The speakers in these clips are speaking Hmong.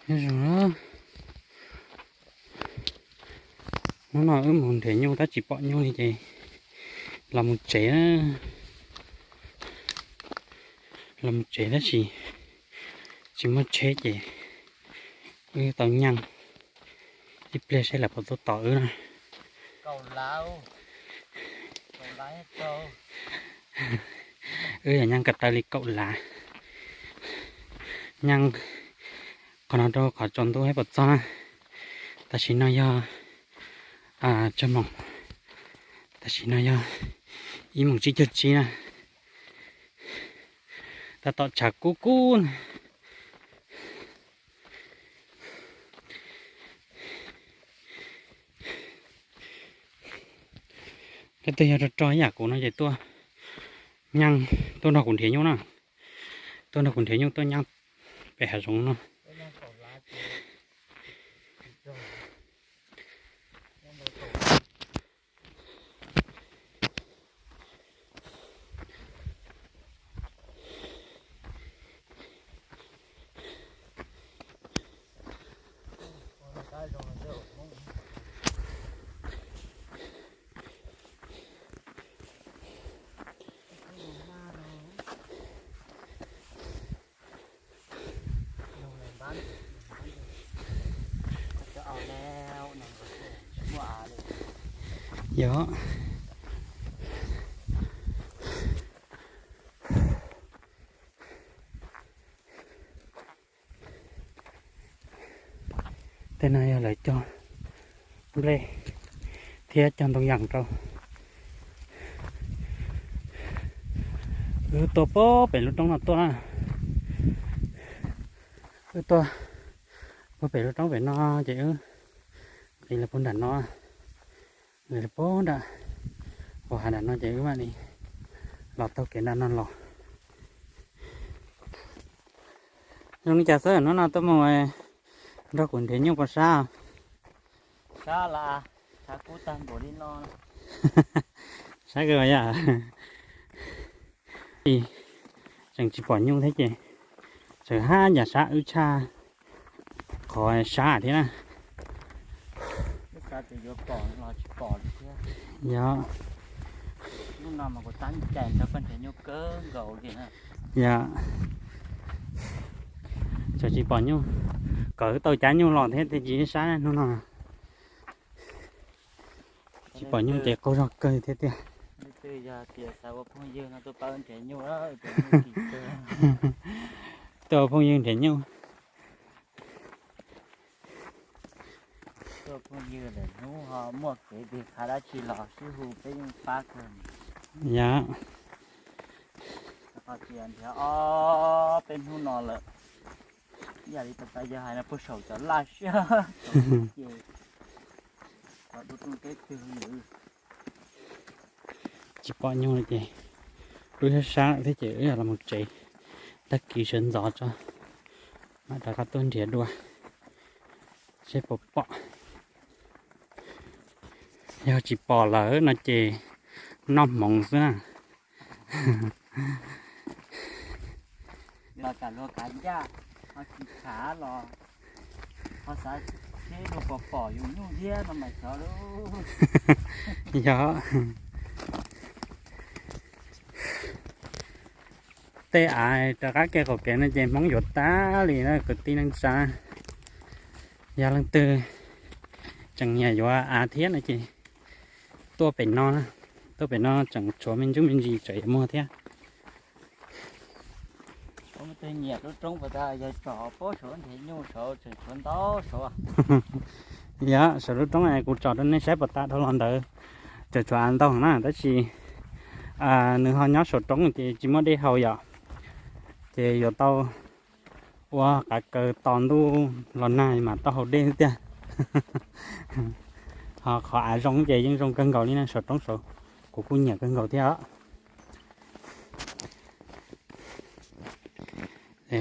Nyob zoo, hnub no wb mus nrhiav nyuj tab tsis pom nyuj li ces los mus tsev, los mus tsev tab sis tsis muaj tsheb ces wb tau nyeej ib pliag seb lawv puas tuaj tos wb na. Wb yog nyeej ko taw li kaum lav, nyeej qhov no rau qhov tsaus ntuj thiab puas txog na. Tam sim no yog tsawg moos? Tam sim no yog ib moos tsib caug tsib na. Tab tom tshav kub kub na. Leej twg yog rog rog ib yam kuv no ces tuaj nyeej, tuaj nrog kuv nrhiav nyuj na. Tuaj nrog kuv nrhiav nyuj tuaj nyeej pem hav zoov no. Yog. Tej no yog lawv cog nplej thiab cog ntoo yas rau. Wb tuaj puag pem lub roob no tuaj na. Wb tuaj puag pem lub roob pem no ces wb nqis los puag nram no, nqis los puag nram, uas hav nram no ces wb mam li los taug kev nram no los. Zoo li cas xwb hnub no tuaj mus nrog kuv nrhiav nyuj puas sab? Sab las, sab kub tag npaum li no. Sab kawg yam. Tseem tsis pom nyuj thiab ces txawm haj yam sab wb tshaj qhov sab thiab na. Xav tias yuav pom los tsis pom li thiab. Yog. Hnub no mas kuv tab cais nrog koj nrhiav nyuj kawg nkaus li na. Yog. Tseem tsis pom nyuj, kom wb tau cab nyuj los thiab thiaj tsis sab hnub no. Tsis pom nyuj ces qaug zog kawg thiab tiag. Leej twg yog tias xav ua phooj ywg no tuaj pab nrhiav nyuj, tuaj ua phooj ywg nrhiav nyuj. Tuaj phooj ywg lawm hnub ho muaj kev tig qhav dab tsi los sib hu peb yeej pab kawg. Yog. Qhov tias nrhiav ob peb hnub no lawm, ib yam li tas tas yog hais no puag saum cov laj siab ces cov rooj teb twg li. Tsis pom nyuj li ces wb sab sab lawm thiab ces wb los mus tsev, tag kis sawv ntxov tso mam rov qab tuaj nrhiav dua seb puas pom. Yog tsis pom lawm no ces noj hmoov xwb na. Los kam luag kav ncaj, ho tsis khav los ho xav seb luag puas pom yus nyuj thiab no mas xyov lauj. Yog. Tej av rov qab kiag qaum kev no ces Hmoob yuav tag li na kwv tij neej tsa. Yog leej twg tseem nyiam yuav av thiab no ces tuaj pem no, tuaj pem no tseem tshuav me ntsuj me ntsis tseem yuav muag thiab. Yog tsom pob saum nrhiav nyuj saud tseem tshuav ntau saud. Yog saum lub roob kuv tsom rau nej saib puas tas dhau los ntawd, tseem tshuav av ntau na tab sis nws ho nyob saum roob ces tsis muaj dej haus yom, ces yuav tau ua qav kaws tos ntuj los nag mas tau haus dej xwb tiag. Ho qhov av zoo ces yeej zoo kawg nkaus li na, saum roob saud kuv kuj nyiam kawg nkaus thiab os.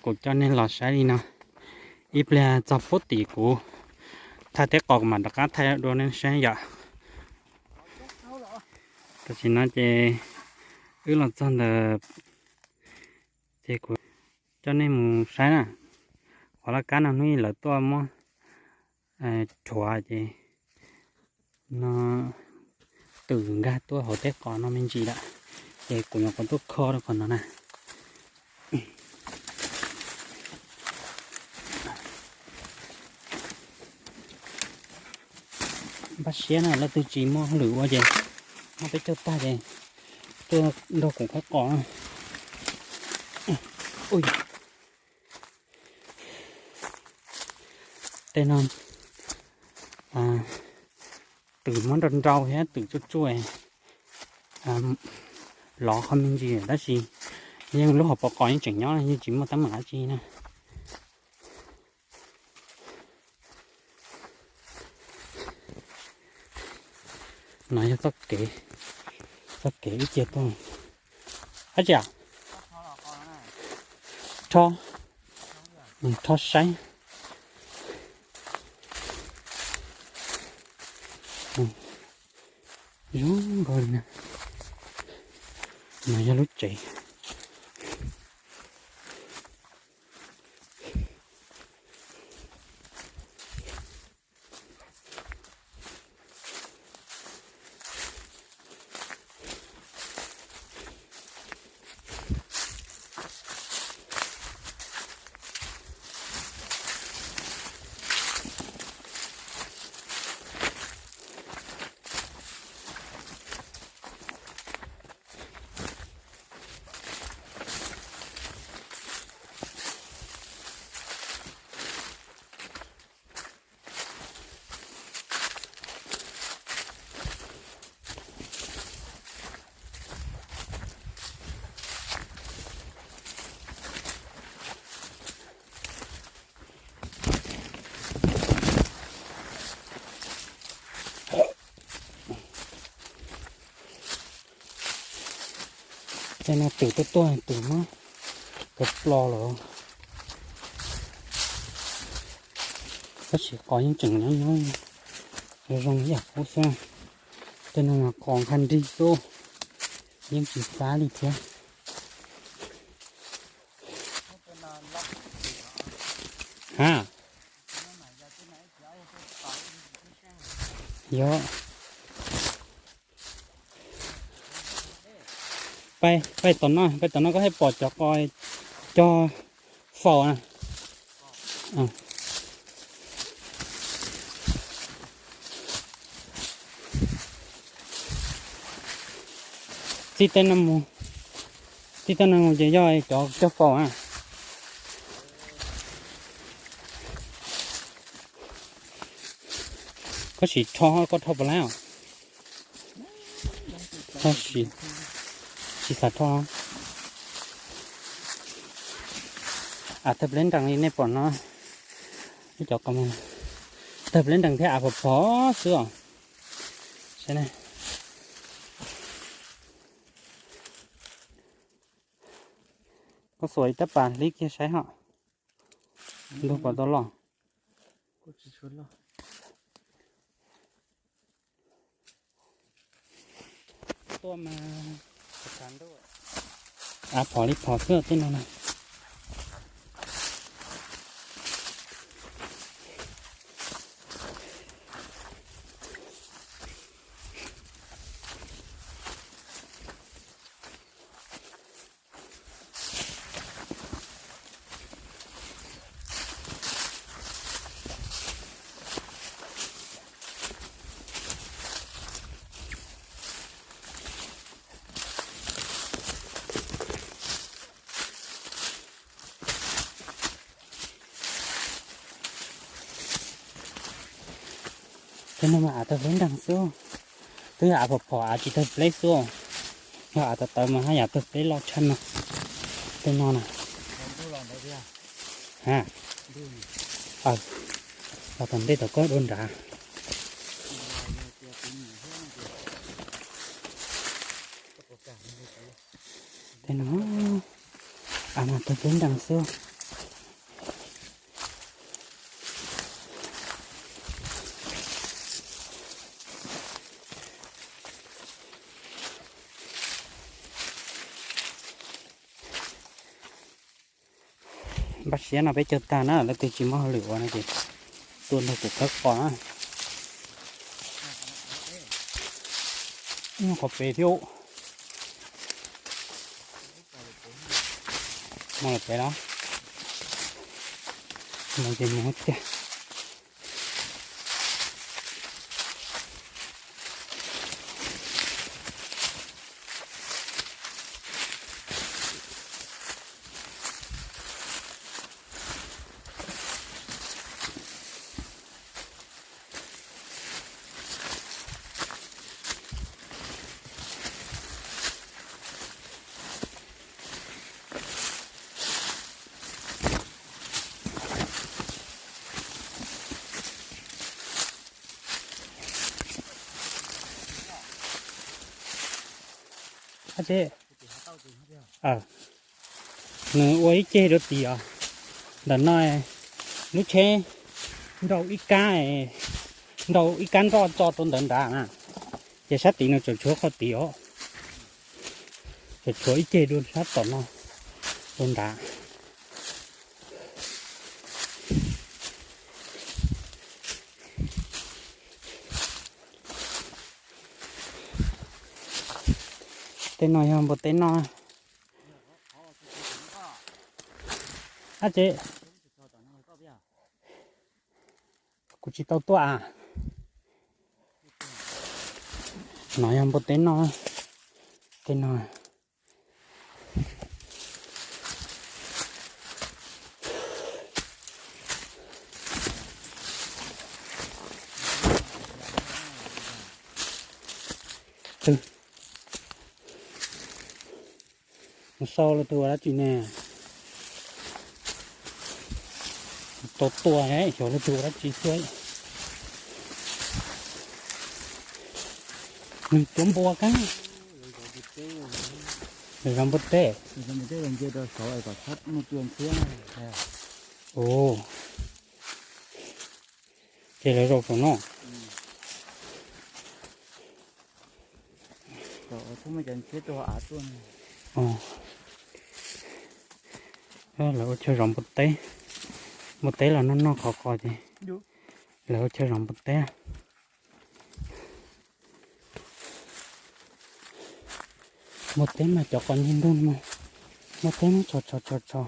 Kuv coj nej los saib li no, ib pliag txog pub tim kuv thaij teb qos kuv mam rov qab thaij dua nej saib yom. Tam sim no ces wb los txog ntawm, ces kuv coj nej mus saib na, Qhov laj kab no hnub ib lawv tuaj muab rhuav ces no twm nkag tuaj hauv tej qos no me ntsis lawm, ces kuv nyuam qhuav tuaj kho rau qhov no na. Npaj siab na, leej twg tsis muaj hauj lwm ua ces muab peb caug tag ces tuaj nrog kuv qhib qos. Tej no twm muab nrau nrau thiab twm tsuj tsuj lov qhov me ntsis, tab sis yeej lub hauv paus qos yeej tseem nyob, yeej tsis muaj teeb meem dab tsi na. No yog txoj kev, txoj kev ib ce tuaj. Ab tsi, rho, rho saib. Zoo nkauj li na. No yog lub tsev. Tej no twm tuaj tuaj twm muab kaw plo lawm. Tab sis qos yeej tseem nyob nyob zoo ib yam qub xwb. Tej no mas qos nkag nrig xwb, yeej tsis fab li thiab. Ha, yog. Pais, pais tom no, pais tom no koj thiaj pom cov qos cog faus na. Txij tej no mus, txij tej no mus ces yog cov cog faus na. Koj sim rho, koj rho puas laib os? Tsis xav rho. Av tawg pleb nrees li nej pom no, ib cov qos tawg pleb nrees thiab av phom phom xwb os. Koj xuas ib tab pas hlib kiag saib hos. Ntug puas tau loj? Tuaj mas av phom li phom xwb tej no na. Tej no mas av tawg pleb nrees xwb, twb yog av phom phom av tsis tawg pleb xwb. Yog av tawv tawv mas haj yam tawg pleb loj tshaj no. Tej no na. Ha, los tom ntej tom koj dua nrad. Tej no, av mas tawg pleb nrees xwb. Npaj siab no peb cog tag na, leej twg tsis muaj hauj lwm ua no ces tuaj nrog kuv khawb qos na. Qhov pem thiab, mus lawm pem los, mus ces mus tiag. Ab tsi, nws ua ib ceg dua tim os, ntawm no lub tsheb nrau ib kab, nrau ib kab nroj tso rau ntawd nrad na, ces sab tid nws tseem tshuav qhov tid os, tseem tshuav ib ceg dua sab tom no rau nrad. Tej no yog npua teb noj. Ab tsi, kuv tsis tau tuaj a. No yog npua teb noj, tej no. Mus xauj lawv tus ua dab tsi ne? Tau tua xyov lawv tus ua dab tsi xwb. Nws tuav npua kab. Lawv zov npua teb. Ua, ces lawv zaum saum no. Lawv ua chaw zov npua teb, npua teb los noj noj qhov qos ces lawv ua chaw zov npua teb. Npua teb mas cov qos ncig ntug no, npua teb muab tso tso tso tso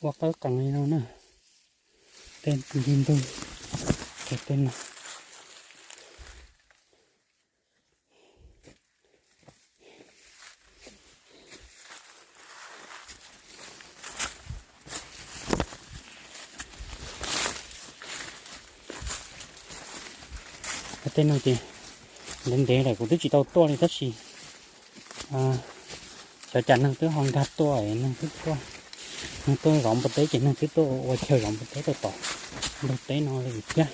ua qawb qees li no na. Tej ncig ntug, tej no. Tej no ces ntev ntev lawm kuv twb tsis tau tuaj li tab sis xyov cas neeg twb ho nkag tuaj, neeg twb tuaj, neeg tuaj zov npua teb ces neeg twb tuaj ua chaw zov npua teb rau tom ntug teb no li thiab.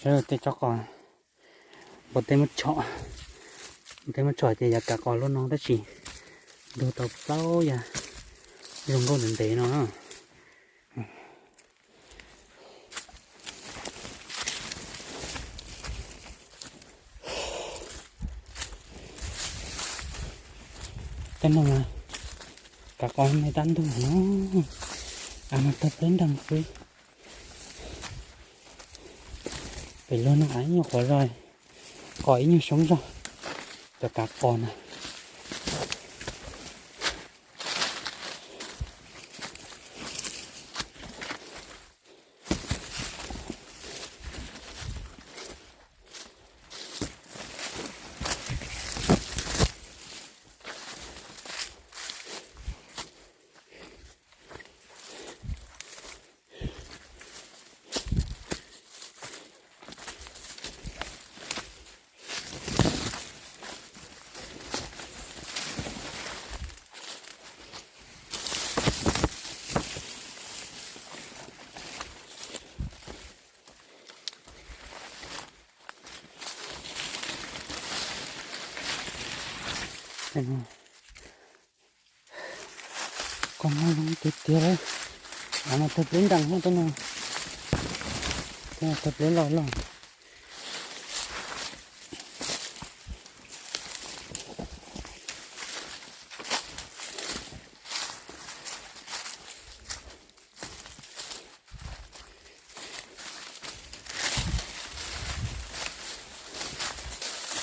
Saib tej tsob qos, npua teb muab tso, npua teb muab tso ces yav kav qos luaj no tab sis ntug tau plaub yav zoo nkauj ntev ntev no. Tej no mas kav qos me tab ntug no, a mas tag pleb nreeg xwb. Pem luag no a ib nyuag qhuav zog, qos ib nyuag soob zog, cov kav qos na. Tej no, Koj muag zoo tiag tiag lawm. Av no tawg pleb nrees thiab tej no, tawg pleb loj loj.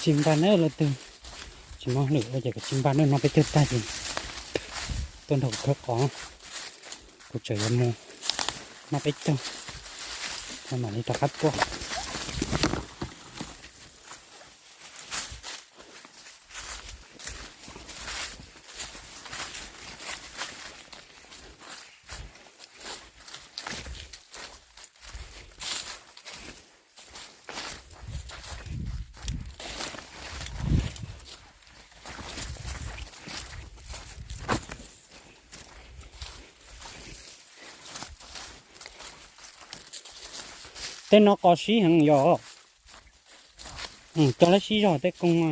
Tsis npaj na, leej twg tsis muaj hauj lwm ua ces kuv tsis npaj na, noj peb caug tag ces tuaj nrog kuv khawb qos. Kuv tseem yuav mus noj peb caug, mam li rov qab tuaj. Tej no qos sib heev yom. Coj lawv sib zog tej koog no.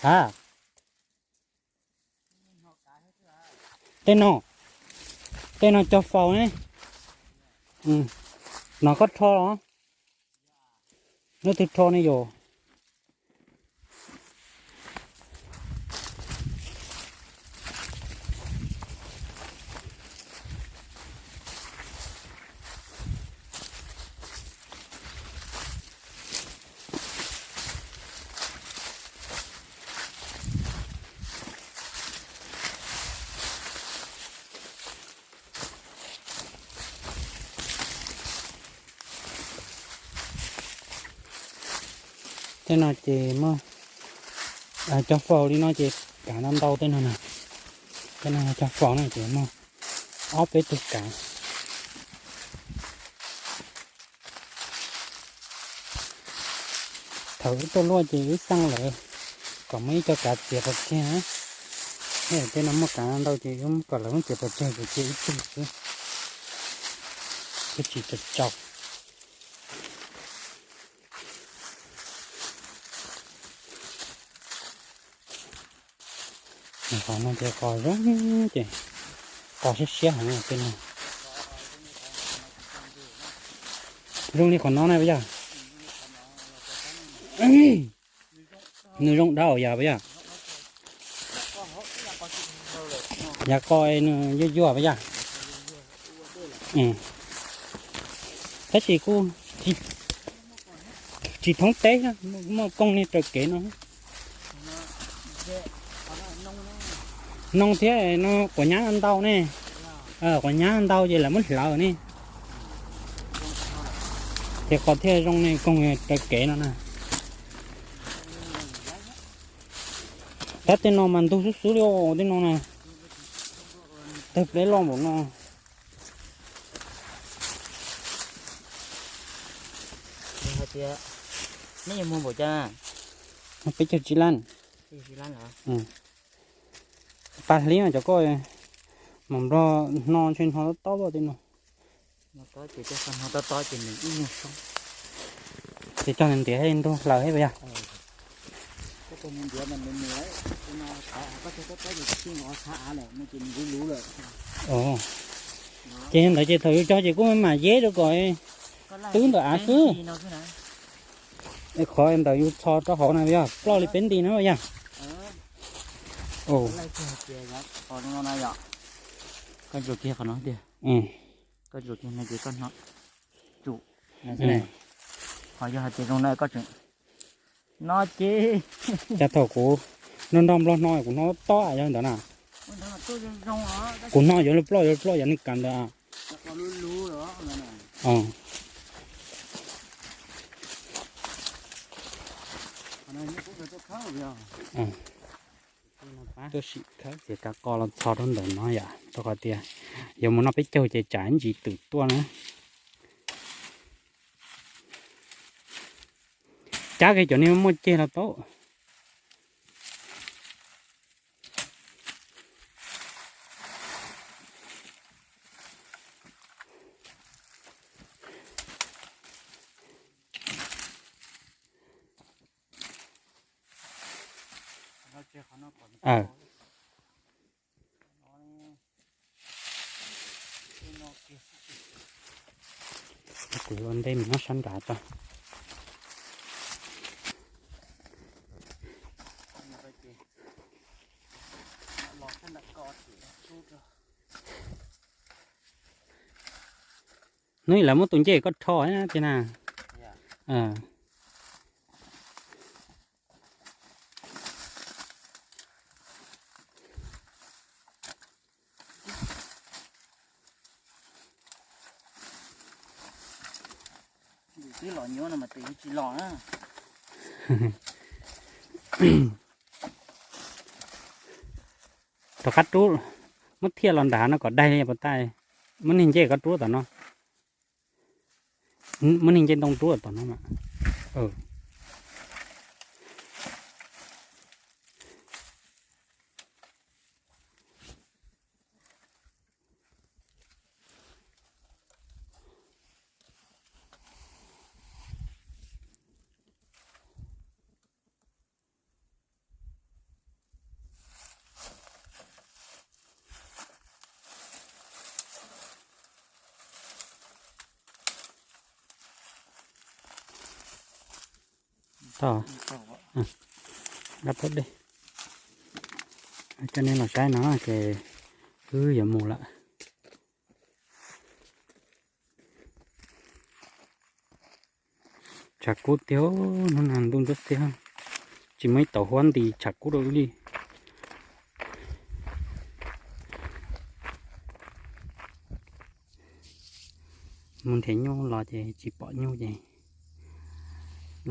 A, tej no, tej no cog faus ne. No koj rho los? Leej twg rho ne yom? Tej no ces muaj cov faus li no ces kav ntau ntau tej no na. Tej no cov faus no ces muaj ob peb tug kav. Thaum wb tuaj luaj ces wb xaj lawm kom muaj ib co kav txiav pov tseg na. Tej no muaj kav ntau ces wb kom lawv muab txiav pov tseg ces cia ib tug xwb, wb tsis tau tso. Qhov no ces qos zoo ces qos siab siab heev tej no. Zoo li qhov no na puas yog? Nws zoo dab yam puas yog? Yav qos nws yuag yuag puas yog? Tab sis kuj tsis thoob teb, muaj koog li raws kev no. Noo thiab no quav nyab ntau ne. Quav nyab ntau ces lawv muab hlawv ne. Ces qos thiaj zoo ne, koog raws kev no na. Tab tej no mas ntug xwb xwb li os, tej no na. Tawg pleb loj npaum no. Hais tias neb yuav muag npaum cas? Peb caug tsib lab. Peb caug tsib lab los? Pas hliv mas cov koj mas Nplog hno ntshe hno tob tob tej no. Ces cog ntiav ntiav nrug hlaws thiab puas yog? Ces ntawd ces thaum yus cog ces kuj mam yeb rau kom twb ntawm av xwb. Es qhov ntawd yus txhos rau hauv na yog ploj li peb nti na yog. Ho yog hais tias zoo na koj tseem no ces, cas thaum kuv nrog nrog Nplog hno kuv hno tob yog ntawd na. Kuv hno yuav luag ploj yuav luag ploj yog nws kav ntawd. Tuaj sim khawb txiav kav qos los txhos rau ntawm no yom, rau qhov tias yuav mus noj peb caug ces tsam ntsis twm tuaj na. Cab kiag cov niag muaj ceg los tau. Kuv ua ntej mus nyob sab nrad tso. Hnub ib lawv muab tus ncej koj rho thiab na. Twb los nyuaj no mas twb tsis los na. Rov qab rub, muab thiaj los nrad no kom daig li puas tau. Muab niag ncej koj rub tom no. Muab niag ncej ntoo rub tom no mas. Tau, dab pab dej. Coj nej los saib no ces wb yuav mus lawm. Tshav kub tiag, hnub no ntuj ntsuab xiab, tsis muaj ib tauv huab nti tshav kub rau wb li. Mus nrhiav nyuj los ces tsis pom nyuj ces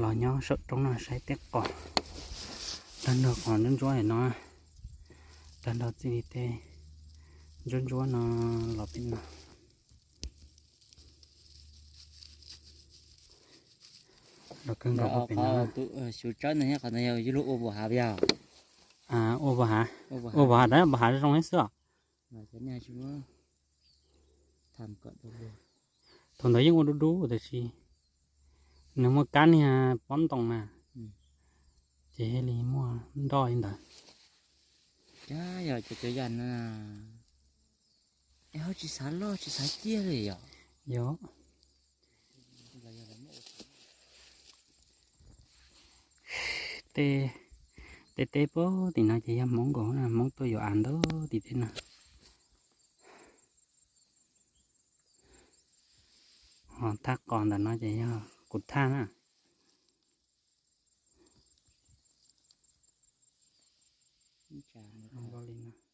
los nyob saum roob no saib tej qos. Tag nrho qos ntsuab ntsuab no, tag nrho txij li tej ntsuab ntsuab no los pem no. Los kawg nkaus pem no. Xyuv tsawb no thiab qhov no yog yus lub ua vos hav yog? Ua vos hav, ua vos hav tab vos hav zoo thiab xwb os. Thaum ntawd yeej ua dub dub tab sis nws muaj kab niag pob ntoo mas, ces thiaj li muaj nroj li ntawd. Yog cov cov yam no, ho tsis xav loj tsis xav ciaj li yom? Yog. Tej teb puag tim no ces yog Hmoob nkaus, Hmoob tuaj yuav av ntau tim teb no. Ho thaj qos ntawm no ces yog kuv thaj na. Li no.